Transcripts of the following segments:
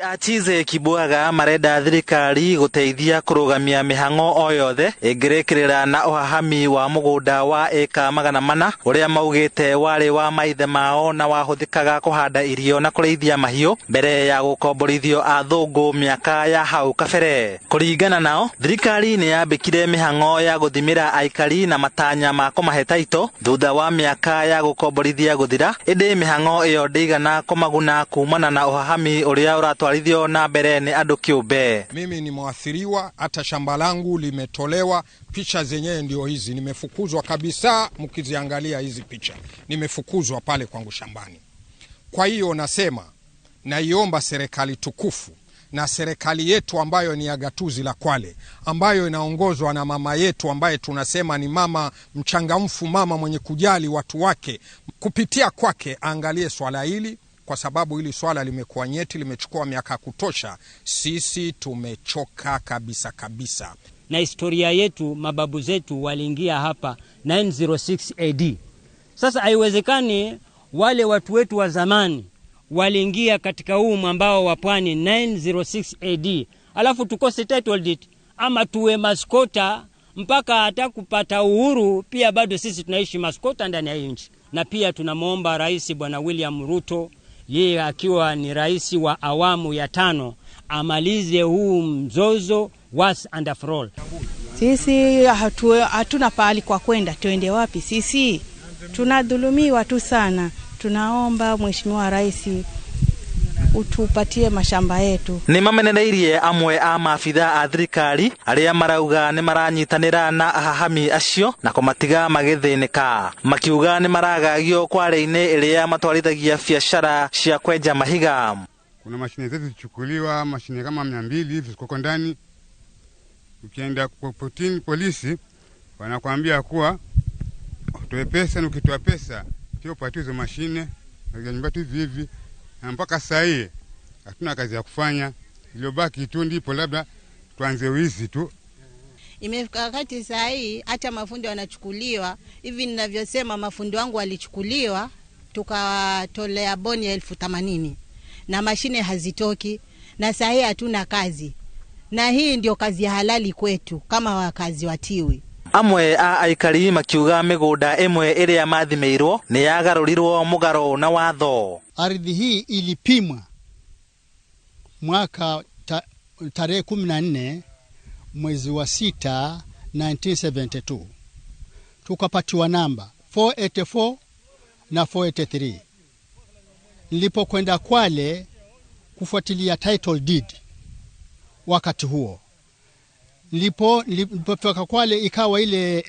Achize Kibwaga marenda thirikari gũteithia kũrũgamia mĩhang'o o yothe ĩngĩrĩkĩrĩra na ũhahami wa mũgũnda wa ĩka 400 ũrĩa maugĩte warĩ wa maithe mao na wahũthĩkaga kũhanda irio na kũrĩithia mahiũ mbere ya gũkomborithio athũngũ mĩaka ya hau kabere. Kũringana nao, thirikari nĩ yambĩkire mĩhang'o ya gũthimĩra aikari na matanya ma kũmahe taito thutha wa mĩaka ya gũkomborithia gũthira, ĩndĩ mĩhang'o ĩyo ndĩigana kũmaguna kumana na ũhahami ũrĩa ũratwarithio na mbere nĩ andũ kĩũmbe. Mimi ni mwathiriwa, hata shamba langu limetolewa. Picha zenyewe ndio hizi, nimefukuzwa kabisa. Mkiziangalia hizi picha, nimefukuzwa pale kwangu shambani. Kwa hiyo nasema, naiomba serikali tukufu na serikali yetu ambayo ni ya gatuzi la Kwale, ambayo inaongozwa na mama yetu ambaye tunasema ni mama mchangamfu, mama mwenye kujali watu wake, kupitia kwake aangalie swala hili, kwa sababu hili swala limekuwa nyeti, limechukua miaka ya kutosha. Sisi tumechoka kabisa kabisa. Na historia yetu, mababu zetu waliingia hapa 906 AD. Sasa haiwezekani wale watu wetu wa zamani waliingia katika huu mwambao wa pwani 906 AD, alafu tukose title deed ama tuwe maskota mpaka hata kupata uhuru. Pia bado sisi tunaishi maskota ndani ya nchi. Na pia tunamwomba Rais Bwana William Ruto, yeye akiwa ni rais wa awamu ya 5, amalize huu mzozo once and for all. Sisi hatuna pahali kwa kwenda, tuende wapi sisi? Tunadhulumiwa tu sana. Tunaomba Mheshimiwa Rais utupatie mashamba yetu. Nĩ mamenereirie amwe a maabitha a thirikari arĩa marauga nĩ maranyitanĩra na ahahami acio na kũmatiga magĩthĩnĩka, makiuga nĩ maragagio kware-inĩ ĩrĩa matwarithagia biacara cia kwenja mahiga. Kuna mashine zetu zichukuliwa, mashine kama 200 hivi ziko ndani. Ukienda potini polisi wanakuambia kuwa utoe pesa, na ukitoa pesa sio upatiwe hizo mashine, na nyumba tu hivi hivi. Na mpaka sasa hii hatuna kazi ya kufanya, iliyobaki tu ndipo labda tuanze wizi tu. Imefika wakati saa hii hata mafundi wanachukuliwa. Hivi ninavyosema, mafundi wangu walichukuliwa, tukawatolea boni ya 80,000 na mashine hazitoki, na saa hii hatuna kazi. Na hii ndio kazi ya halali kwetu kama wakazi wa Tiwi. Amwe a aikari makiuga mĩgũnda ĩmwe ĩrĩa mathimĩirwo nĩ yagarũrirwo mũgarũ na watho. Ardhi hii ilipimwa mwaka tarehe 14 mwezi wa 6 1972, tukapatiwa namba 484 na 483. Nilipokwenda Kwale kufuatilia title deed wakati huo, nilipofika Kwale ikawa ile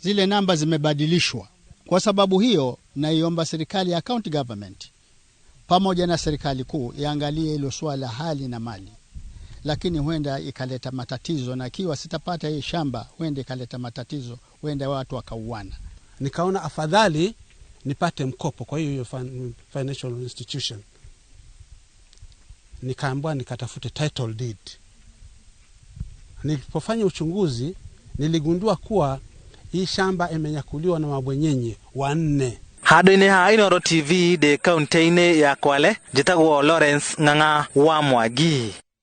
zile namba zimebadilishwa. Kwa sababu hiyo naiomba serikali ya county government pamoja na serikali kuu iangalie hilo swala hali na mali, lakini huenda ikaleta matatizo, na ikiwa sitapata hii shamba huenda ikaleta matatizo, huenda watu wakauana. Nikaona afadhali nipate mkopo kwa hiyo financial institution. Nikaambiwa nikatafute title deed. Nilipofanya uchunguzi niligundua kuwa hii shamba imenyakuliwa na mabwenyenye 4. Handũ-inĩ ha Inooro TV ndĩ kaunti-inĩ ya Kwale, njĩtagwo Lawrence Ng'ang'a wa Mwangi.